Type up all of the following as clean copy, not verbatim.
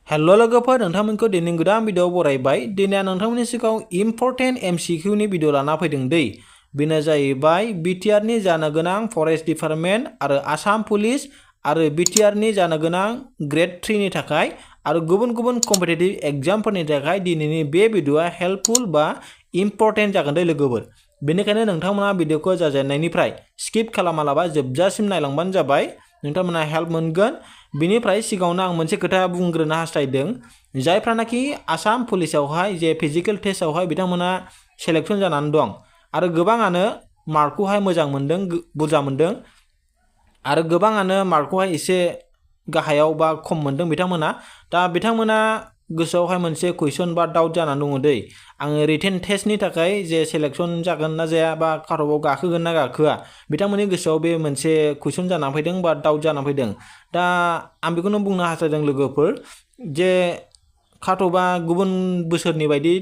Hello लोगोफोर नोंथांमोनखौ दिनै गोदान भिडिअ बरायबाय दिनै आं नोंथांमोननि सिगाङाव इम्पर्टेन्ट MCQ नि भिडिअ लाना फैदों दै बेनो जाहैबाय BTR नि जानो गोनां फरेस्ट डिपार्टमेन्ट आरो आसाम पुलिस आरो BTR नि जानो गोनां ग्रेड 3 नि थाखाय आरो गुबुन गुबुन कम्पिटिटिभ एग्जामफोरनि थाखाय दिनैनि बे भिडिअआ हेल्पफुल बा इम्पर्टेन्ट जागोन दै लोगोफोर बेनिखायनो नोंथांमोना भिडिअखौ जागायनायनिफ्राय स्किप खालामालाबा जोबजासिम नायलांबानो जाबाय नोंथांमोना हेल्प मोनगोन बिनिफ्राय सिगाङावनो आं मोनसे खोथा बुंग्रोनो हास्थायदों जायफ्रानाखि आसाम पुलिसावहाय जे फिजिकल टेस्टआवहाय बिथांमोना सेलेक्शन जानानै दं आरो गोबाङानो मार्कखौहाय मोजां मोनदों बुरजा मोनदों आरो गोबाङानो मार्कखौहाय एसे गाहायाव बा खम मोनदों बिथांमोना दा बिथांमोना गोसोआवहाय मोनसे कुइसन बा डाउट जानानै दङ दै आङो रिटेन टेस्टनि थाखाय जे सेलेक्शन जागोन ना जाया बा काटअफआव गाखोगोन ना गाखोआ बिथांमोननि गोसोआव बे मोनसे कुइसन जानानै फैदों बा डाउट जानानै फैदों दा आं बेखौनो बुंनो हास्थायदों लोगोफोर जे काटअफआ गुबुन बोसोरनि बायदि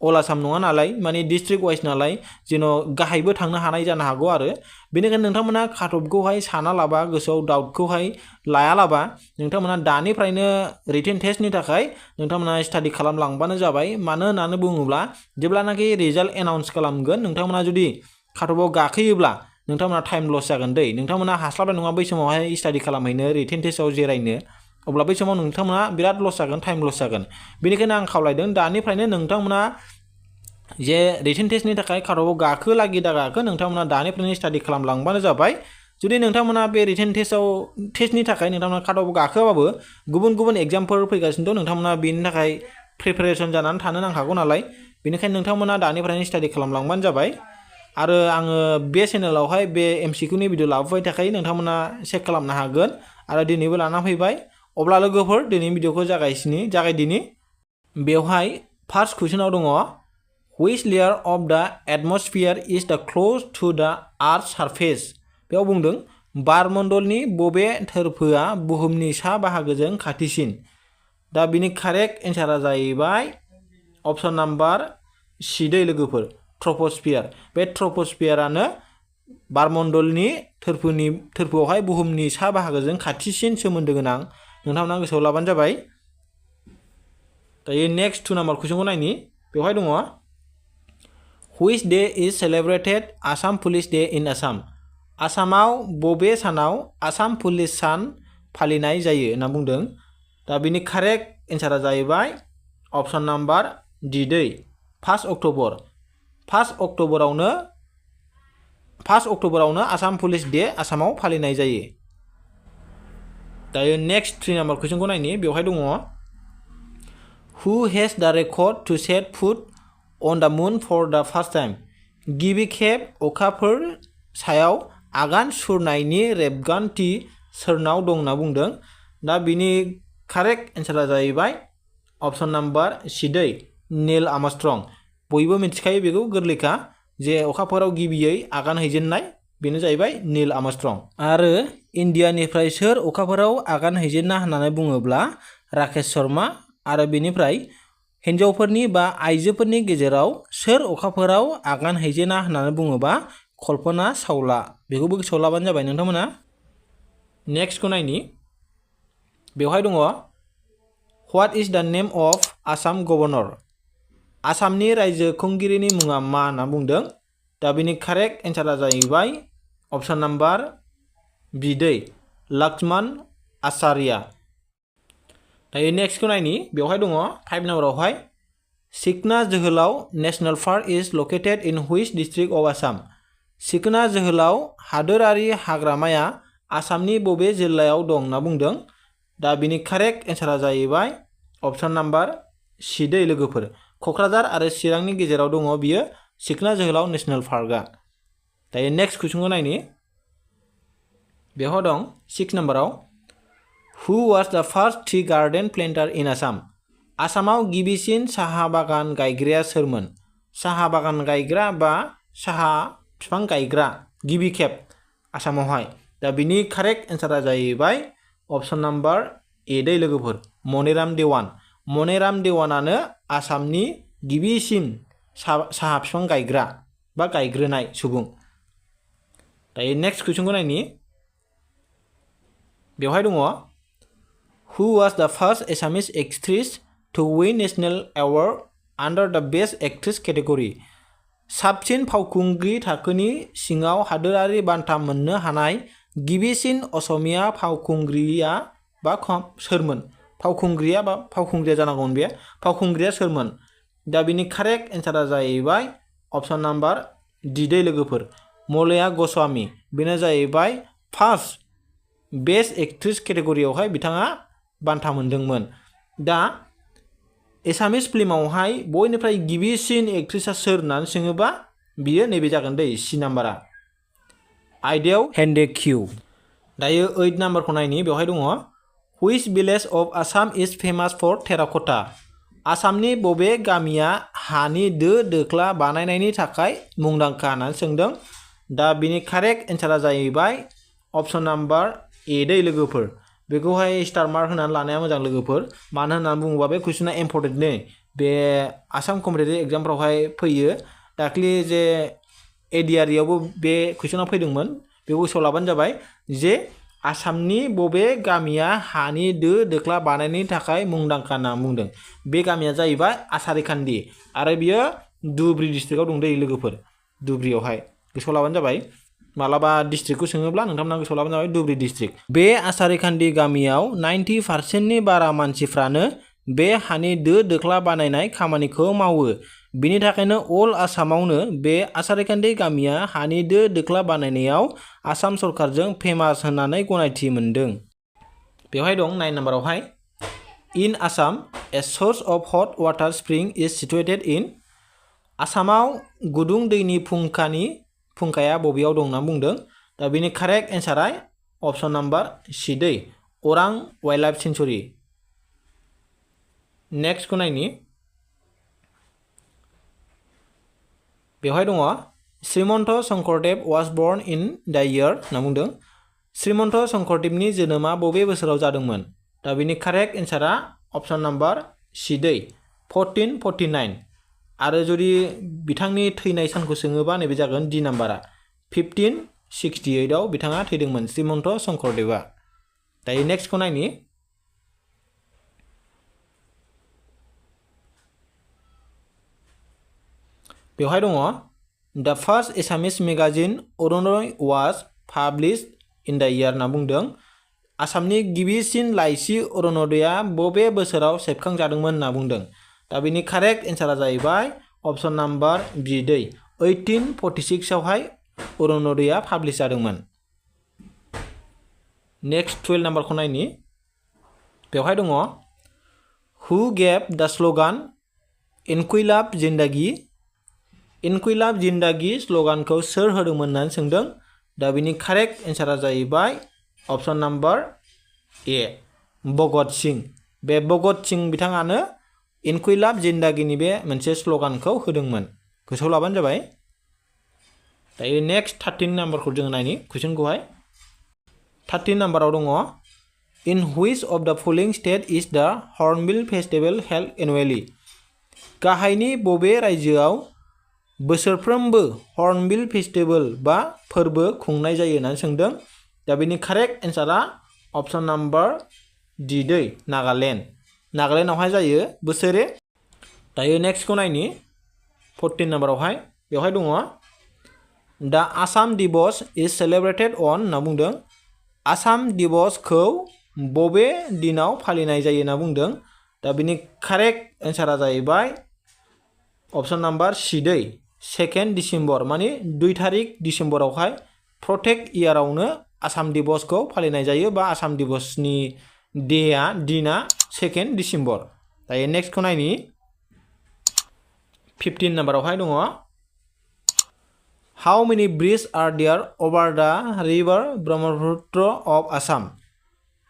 अल आसाम नङा नालाय माने डिस्ट्रिक्ट वाइज नालाय जेन' गाहायबो थांनो हानाय जानो हागौ आरो बेनिखायनो नोंथांमोना काटअफखौहाय साना लाबा गोसोआव डाउटखौहाय लायालाबा नोंथांमोना दानिफ्रायनो रिटेन टेस्टनि थाखाय नोंथांमोना स्टाडि खालामलांबानो जाबाय मानो होननानै बुङोब्ला जेब्लानाखि रिजाल्ट एनाउन्स खालामगोन नोंथांमोना जुदि काटअफआव गाखोयोब्ला नोंथांमोना टाइम लस जागोन दै नोंथांमोना हास्लाबनाय नङा बै समावहाय स्टाडि खालामहैनो रिटेन टेस्टआव जिरायनो अब्ला बै समाव नोंथांमोना बिराद लस जागोन टाइम लस जागोन बेनिखायनो आं खावलायदों दानिफ्रायनो नोंथांमोना जे रिटेन टेस्टनि थाखाय काटअफआव गाखो नोंथांमोना दानिफ्रायनो स्टाडि खालामलांबानो जाबाय जुदि नोंथांमोना बे रिटेन टेस्टनि थाखाय नोंथांमोना काटअफआव गाखोआबाबो गुबुन गुबुन एग्जामफोर फैगासिनो दं नोंथांमोना बेनि थाखाय प्रिपेरेसन जानानै थानो नांखागौ नालाय बेनिखायनो नोंथांमोना दानिफ्रायनो स्टाडि खालामलांबानो जाबाय आरो आङो बे चेनेलावहाय बे MCQ नि भिडिअ लाबोबाय थाखायो नोंथांमोना चेक खालामनो हागोन आरो दिनैबो लाना फैबाय अब्ला लोगोफोर दिनैनि भिडिअखौ जागायदिनि बेवहाय फार्स्ट कुइसनाव दङ which layer of the atmosphere is the close to the earth's surface बेयाव बुंदों बारमण्डलनि बबे थोरफोआ बुहुमनि सा बाहागोजों खाथिसिन दा बिनि कारेक्ट एन्सारा जाहैबाय अप्शन नाम्बार C दै लोगोफोर ट्रपोस्फियार बे ट्रपोस्फियारानो बारमण्डलनि थोरफोआवहाय बुहुमनि सा बाहागोजों खाथिसिन सोमोन्दो गोनां नोंथांमोना गोसोआव लाबानो जाबाय दायो नेक्स्ट 2 नाम्बार कुइसनखौ नायनि बेवहाय दङ Which day is celebrated Assam Police Day in Assam? आसामाव बबे सानाव आसाम पुलिस सान फालिनाय जायो होनना बुंदों दा बिनि कारेक्ट एन्सारा जाहैबाय अप्शन नाम्बार D दै 1 अक्ट'बर 1 अक्ट'बरावनो आसाम पुलिस डे आसामाव फालिनाय जायो दायो नेक्स्ट 3 नाम्बार कुइसनखौ नायनि बेवहाय दङ Who has the record to set foot on the moon for the first time गिबि खेब अखाफोर सायाव आगान सुरनायनि रेबगान्थि सोरनाव दं होनना बुंदों दा बिनि कारेक्ट एन्सारा जाहैबाय अप्शन नाम्बार C दै नील आर्मस्ट्रं बयबो मिथिखायो बेखौ गोरलैखा जे अखाफोराव गिबियै आगान हैजेननाय बेनो जाहैबाय नील आर्मस्ट्रं आरो इन्डियानिफ्राय सोर अखाफोराव आगान हैजेनना होननानै बुङोब्ला राकेश शर्मा आरो बेनिफ्राय हिन्जावफोरनि बा आइजोफोरनि गेजेराव सोर अखाफोराव आगान हैजेना होननानै बुङोबा कल्पना चावला बेखौबो गोसोआव लाबानो जाबाय नोंथांमोना नेक्स्टखौ नायनि बेवहाय दङ What is the name of Assam Governor आसामनि रायजो खुंगिरिनि मुङा मा होनना बुंदों दा बिनि कारेक्ट एन्सारा जाहैबाय अप्शन नाम्बार B दै लक्ष्मण आचार्य दायो नेक्स्टखौ नायनि बेवहाय दङ 5 नाम्बारावहाय सिखना जोहोलाव national park is located in which district of Assam सिखना जोहोलाव हादोरारि हाग्रामाया आसामनि बबे जिल्लायाव दं होनना बुंदों दा बिनि कारेक्ट एन्सारा जाहैबाय अप्शन नाम्बार C दै लोगोफोर क'क्राझार आरो चिरांनि गेजेराव दङ बियो सिखना जोहोलाव नेशनेल पार्कआ दायो नेक्स्ट कुइसनखौ नायनि बेवहाय दं 6 नाम्बाराव Who was the first tea garden planter in Assam? आसामाव गिबिसिन साहा बागान गायग्राया सोरमोन? साहा बागान गायग्रा बा साहा बिफां गायग्रा गिबि खेब आसामावहाय दा बिनि कारेक्ट एन्सारा जाहैबाय अप्शन नाम्बार A दै लोगोफोर मनिराम देवानानो आसामनि गिबिसिन साहा बिफां गायग्रा बा गायग्रोनाय सुबुं दायो नेक्स्ट कुइसनखौ नायनि बेवहाय दङ Who was the first Assamese actress to win national award under the Best Actress category? साबसिन फावखुंग्रि थाखोनि सिङाव हादोरारि बान्था मोननो हानाय गिबिसिन असमिया फावखुंग्रिया बा सोरमोन? फावखुंग्रिया बा फावखुंग्रिया जानांगौमोन बे फावखुंग्रिया सोरमोन? दा बिनि कारेक्ट एन्सारा जाहैबाय अप्शन नाम्बार डी दै लोगोफोर मलया गस्वामी बेनो जाहैबाय फार्स्ट बेस्ट एक्ट्रेस केटेगरियावहाय बिथाङा बान्था मोनदोंमोन। दा एसामिस फिल्मावहाय बयनिफ्राय गिबिसिन एक्ट्रेसा सोर होननानै सोङोबा बियो नैबे जागोन दै सी नाम्बारा आयदायाव हेन्डेकिउ। दायो 8 नाम्बारखौ नायनि बेवहाय दङ Which village of Assam is famous for terracotta? आसामनि बबे गामिया हानि दो दोख्ला बानायनायनि थाखाय मुंदांखा होननानै सोंदों। दा बिनि कारेक्ट एन्सारा जाहैबाय अप्शन नाम्बार ए दै लोगोफोर बेखौहाय स्टार मार्क होनानै लानाया मोजां लोगोफोर मानो होननानै बुङोबा बे कुइसना इम्परटेन्ट नै बे आसाम कम्पिटिटिभ एग्जामफ्रावहाय फैयो दाख्लि जे एडिआरइआवबो बे कुइसना फैदोंमोन बेखौ गोसोआव लाबानो जाबाय जे आसामनि बबे गामिया हानि दो दोख्ला बानायनायनि थाखाय मुंदांखा होनना बुंदों बे गामिया जाहैबाय आसारिखान्दी आरो बियो धुब्री डिस्ट्रिक्टआव दं दै लोगोफोर धुब्रीयावहाय गोसोआव लाबानो जाबाय मालाबा डिस्ट्रिक्टखौ सोङोब्ला नोंथांमोना गोसोआव लाबानो जाबाय धुब्री डिस्ट्रिक्ट। बे आसारिखान्दी गामियाव 90%नि बारा मानसिफ्रानो बे हानि दो दोख्ला बानायनाय खामानिखौ मावो बिनि थाखायनो अल आसामावनो बे आसारिखान्दी गामिया हानि दो दोख्ला बानायनायाव आसाम सरकारजों फेमास होननानै गनायथि मोनदों। बेवहाय दं 9 नाम्बारावहाय in Assam a source of hot water spring is situated in आसामाव गुदुं दैनि फुंखाया बबेयाव दं होनना बुंदों। दा बेनि correct answer option number C दै अरां वाइल्ड लाइफ सेंचुरी। नेक्स्टखौ नायनि बेवहाय दङ Srimanta Sankardev was born in the year होनना बुंदों श्रीमन्त शंकरदेवनि जोनोमा बबे बोसोराव जादोंमोन। दा बेनि correct answer option number C दै 1449 आरो जुदि बिथांनि थैनाय सानखौ सोङोबा नैबे जागोन डी नाम्बारा 1568 आव बिथाङा थैदोंमोन श्रीमन्त शंकरदेवा। दायो नेक्स्टखौ नायनि बेवहाय दङ the first Assamese magazine Arunodoi was published in the year होनना बुंदों आसामनि गिबिसिन लाइसि अरुणोदया बबे बोसोराव सेबखांजादोंमोन होनना बुंदों। दा बेनि कारेक्ट एन्सारा जाहैबाय अप्शन नाम्बार बी दै 1846 आवहाय अरुणोदया पाब्लिश जादोंमोन। नेक्स्ट 12 नाम्बारखौ नायनि बेवहाय दङ हु गेव द स्लोगान इनक्विलाब जिंदगी इनक्विलाब जिंदगी स्लोगानखौ सोर होदोंमोन होननानै सोंदों। दा बेनि कारेक्ट एन्सारा जाहैबाय अप्शन नाम्बार ए भगत सिं बे भगत सिं बिथाङानो इनक्विलाब जिंदगीनि बे मोनसे स्लोगानखौ होदोंमोन गोसोआव लाबानो जाबाय। दायो नेक्स्ट 13 नाम्बारखौ जोङो नायनि कुइसनखौहाय 13 नाम्बाराव दङ इन हुइच अफ द फलोइंग स्टेट इज द हर्नबिल फेस्टिवल हेल्ड एनुवेलि गाहायनि बबे रायजोआव बोसोरफ्रोमबो हर्नबिल फेस्टिवल बा फोरबो खुंनाय जायो होननानै सोंदों। दा बेनि correct answer option number D दै नागालेण्डआवहाय जायो बोसोरे। दायो नेक्स्टखौ नायनि 14 नाम्बारावहाय बेवहाय दङ द आसाम दिवस इज सेलेब्रेटेड अन होनना बुंदों आसाम दिवसखौ बबे दिनाव फालिनाय जायो होनना बुंदों। दा बेनि कारेक्ट एन्सारा जाहैबाय अप्शन नाम्बार सी दै 2 डिसेम्बर माने 2 तारिख डिसेम्बरावहाय प्रत्येक इयारावनो आसाम दिवसखौ फालिनाय जायो बा आसाम दिवसनि दिना 2 डिसेम्बर। दायो नेक्स्टखौ नायनि 15 नाम्बारावहाय दङ हाउ मेनि ब्रिज आर देयर अभार द रिभार ब्रह्मपुत्र अफ आसाम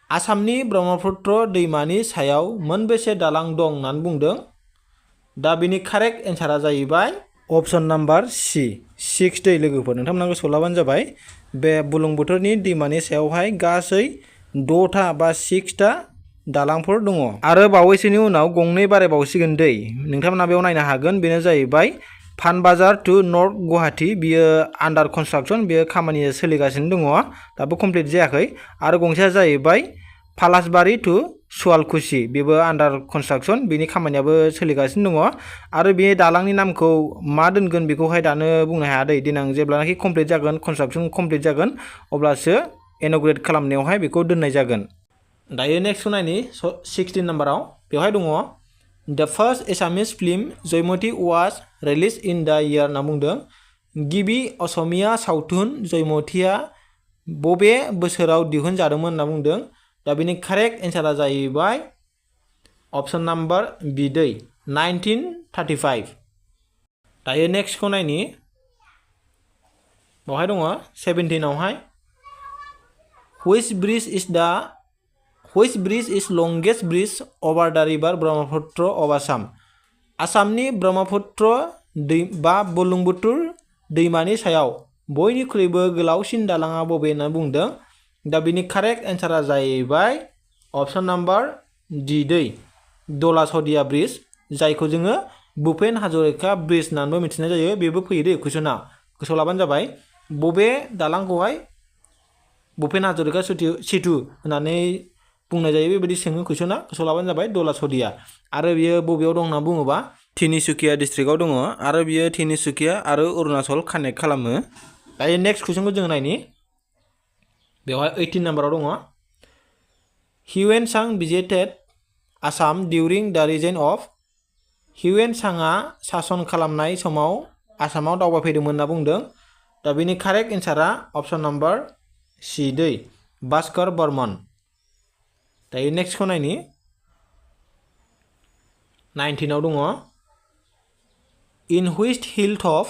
आसामनि ब्रह्मपुत्र दैमानि सायाव मोनबेसे दालां दं होननानै बुंदों। दा बेनि कारेक्ट एन्सारा जाहैबाय अप्शन नाम्बार सी 6 दै लोगोफोर नोंथांमोना गोसोआव लाबानो जाबाय बे बुरलुंबुथुरनि दैमानि सायावहाय गासै 6 बा 6 दालांफोर दङ आरो बावैसोनि उनाव गंनै बारायबावसिगोन दै नोंथांमोना बेयाव नायनो हागोन बेनो जाहैबाय फानबाजार टु नर्थ गुवाहाटी बियो आन्डार कनस्ट्राक्सन बेयो खामानिया सोलिगासिनो दङ दाबो कमप्लिट जायाखै आरो गंसेया जाहैबाय पालासबारि टु सुवालकुसि बेबो आन्डार कनस्ट्राक्सन बेनि खामानियाबो सोलिगासिनो दङ आरो बे दालांनि नामखौ मा दोनगोन बेखौहाय दानो बुंनो हाया दै देनां जेब्लानाखि कमप्लिट जागोन कनस्ट्राक्सन कमप्लिट जागोन अब्लासो इन'ग्रेट खालामनायावहाय बेखौ दोननाय जागोन दायो नेक्स्ट नायनि 16 नाम्बाराव बेवहाय दङ The first Assamese film Joymati was released in the year होनना बुंदों गिबि असमिया सावथुन जयमतीया बबे बोसोराव दिहुनजादोंमोन होनना बुंदों दा बेनि कारेक्ट एन्सारा जाहैबाय अप्शन नाम्बार बि दै 1935 दायो नेक्स्टखौ नायनि बेवहाय दङ 17 आवहाय Which bridge is longest bridge over the river Brahmaputra of Assam? आसामनि ब्रह्मपुत्र बा बुरलुंबुथुर दैमानि सायाव बयनिख्रुइबो गोलावसिन दालाङा बबे होनना बुंदों दा बेनि कारेक्ट एन्सारा जाहैबाय अप्शन नाम्बार डि दै दला सदिया ब्रिज जायखौ जोङो भुपेन हाजरिका ब्रिज होननानैबो मिथिनाय जायो बेबो फैयो दै कुइसना गोसोआव लाबानो जाबाय बबे दालांखौहाय भुपेन हाजरिका सेतु होननानै बुंनाय जायो बेबायदि सोङो कुइसना गोसोआव लाबानो जाबाय दला सदिया आरो बियो बबेयाव दं होनना बुङोबा तिनिसुकिया डिस्ट्रिक्टआव दङ आरो बियो तिनिसुकिया आरो अरुणाचल कानेक्ट खालामो दायो नेक्स्ट कुइसनखौ जोङो नायनि बेवहाय 18 नाम्बाराव दङ हिउएन सां भिजिटेड आसाम डिउरिं द रिजेन अफ हिउएन साङा सासन खालामनाय समाव आसामाव दावबायफैदोंमोन होनना बुंदों दा बेनि कारेक्ट एन्सारा अप्शन नाम्बार सि दै भास्कर बर्मन दायो नेक्स्टखौ नायनि 19 आव दङ इन हुइच हिल टप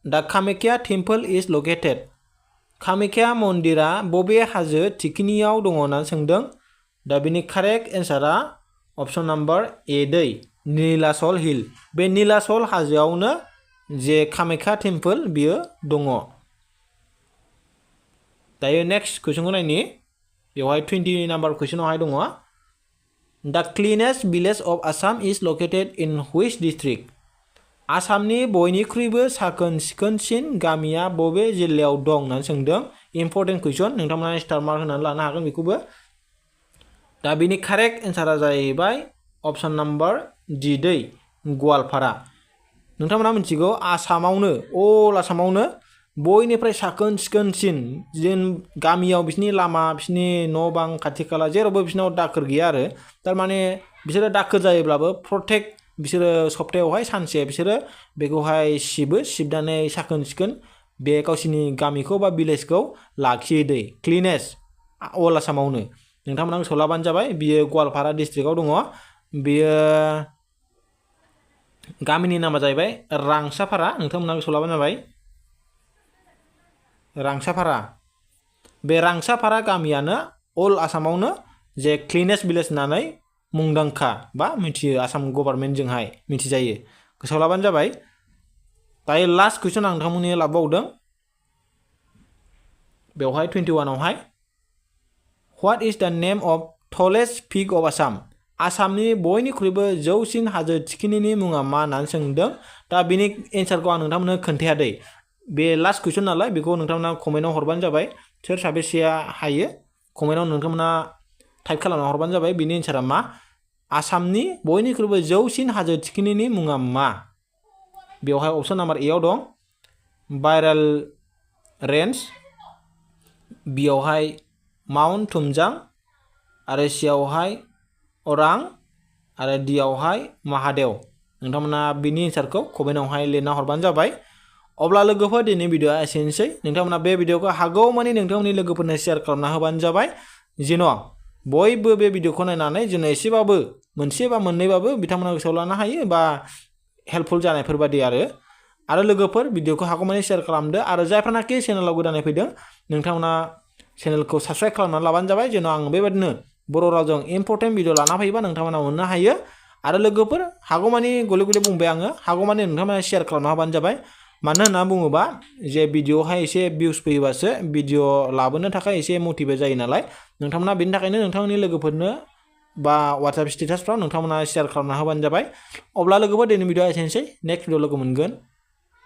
द कामाख्या टेम्पल इज लोकेटेड कामाख्या मन्दिरा बबे हाजो थिखिनियाव दङ होननानै सोंदों दा बेनि कारेक्ट एन्सारा अप्शन नाम्बार ए दै नीलाचल हिल बे नीलाचल हाजोआवनो जे कामाख्या टेम्पल बियो दङ दायो नेक्स्ट कुइसनखौ नायनि बेवहाय 20 नाम्बार कुइसनावहाय दङ द cleanest village of Assam is located in which district आसामनि बयनिख्रुइबो साखोन सिखोनसिन गामिया बबे जिल्लायाव दं होननानै सोंदों इम्पर्टेन्ट कुइसन नोंथांमोना स्टार मार्क होनानै लानो हागोन बेखौबो दा बेनि कारेक्ट एन्सारा जाहैबाय अप्शन नाम्बार डि दै गवालपारा नोंथांमोना मिथिगौ आसामावनो अल आसामावनो बयनिफ्राय साखोन सिखोनसिन जेन गामियाव बिसिनि लामा बिसिनि न' बां खाथि खाला जेरावबो बिसिनाव दाखोर गैया आरो थारमाने बिसोरो दाखोर जायोब्लाबो प्रटेक्ट बिसोरो सप्तायावहाय सानसे बिसोरो बेखौहाय सिबनानै साखोन सिखोन बे गावसिनि गामिखौ बा भिलेजखौ लाखियो दै क्लिनेस्ट अल आसामावनो नोंथांमोना गोसोआव लाबानो जाबाय बियो गवालपारा डिस्ट्रिक्टआव दङ बियो गामिनि नामा जाहैबाय रांसाफारा नोंथांमोना गोसोआव लाबानो जाबाय रांसाफारा बे रांसाफारा गामियानो अल आसामावनो जे क्लिनेस्ट भिलेज होननानै मुंदांखा बा मिथियो आसाम गभर्नमेन्टजोंहाय मिथिजायो गोसोआव लाबानो जाबाय दायो लास्ट कुइसन आं नोंथांमोननि लाबावदों बेवहाय 21 आवहाय what is the name of tallest peak of Assam आसामनि बयनिख्रुइबो जौसिन हाजो थिखिनिनि मुङा मा होननानै सोंदों दा बेनि एन्सारखौ आं नोंथांमोननो खोन्थायादै बे लास्ट कुइसन नालाय बेखौ नोंथांमोना कमेन्टआव हरबानो जाबाय सोर साबेसेया हायो कमेन्टआव नोंथांमोना टाइप खालामना हरबानो जाबाय बेनि एन्सारा मा आसामनि बयनिख्रुइबो जौसिन हाजो थिखिनिनि मुङा मा बेवहाय अप्शन नाम्बार ए आव दं भाइरेल रेन्ज बियावहाय माउन्ट थुमजां आरो सियावहाय अरां आरो डियावहाय महादेव नोंथांमोना बेनि एन्सारखौ कमेन्टआवहाय लिरना हरबानो जाबाय अब्ला लोगोफोर दिनै भिडिअआ एसेनोसै नोंथांमोना बे भिडिअखौ हागौमानि नोंथांमोननि लोगोफोरनो शेयार खालामना होबानो जाबाय जेन' बयबो बे भिडिअखौ नायनानै जेन' एसेबाबो मोनसे बा मोननैबाबो बिथांमोना गोसोआव लानो हायो बा हेल्पफुल जानायफोर बादि आरो लोगोफोर भिडिअखौ हागौमानि शेयार खालामदो आरो जायफ्रानाखि चेनेलाव गोदानै फैदों नोंथांमोना चेनेलखौ साबस्क्राइब खालामनानै लाबानो जाबाय जेन' आं बेबायदिनो बर' रावजों इम्पर्टेन्ट भिडिअ लाना फैयोबा नोंथांमोना मोननो हायो आरो लोगोफोर हागौमानि गले गले बुंबाय आङो हागौमानि नोंथांमोना शेयार खालामना होबानो जाबाय मानो होनना बुङोबा जे भिडिअआवहाय एसे भिउस फैयोबासो भिडिअ लाबोनो थाखाय एसे मटिभेट जायो नालाय नोंथांमोना बेनि थाखायनो नोंथांनि लोगोफोरनो बा WhatsApp स्टेटासफ्राव नोंथांमोना शेयार खालामना होबानो जाबाय अब्ला लोगोफोर दिनै भिडिअआ एसेनोसै नेक्स्ट भिडिअ लोगो मोनगोन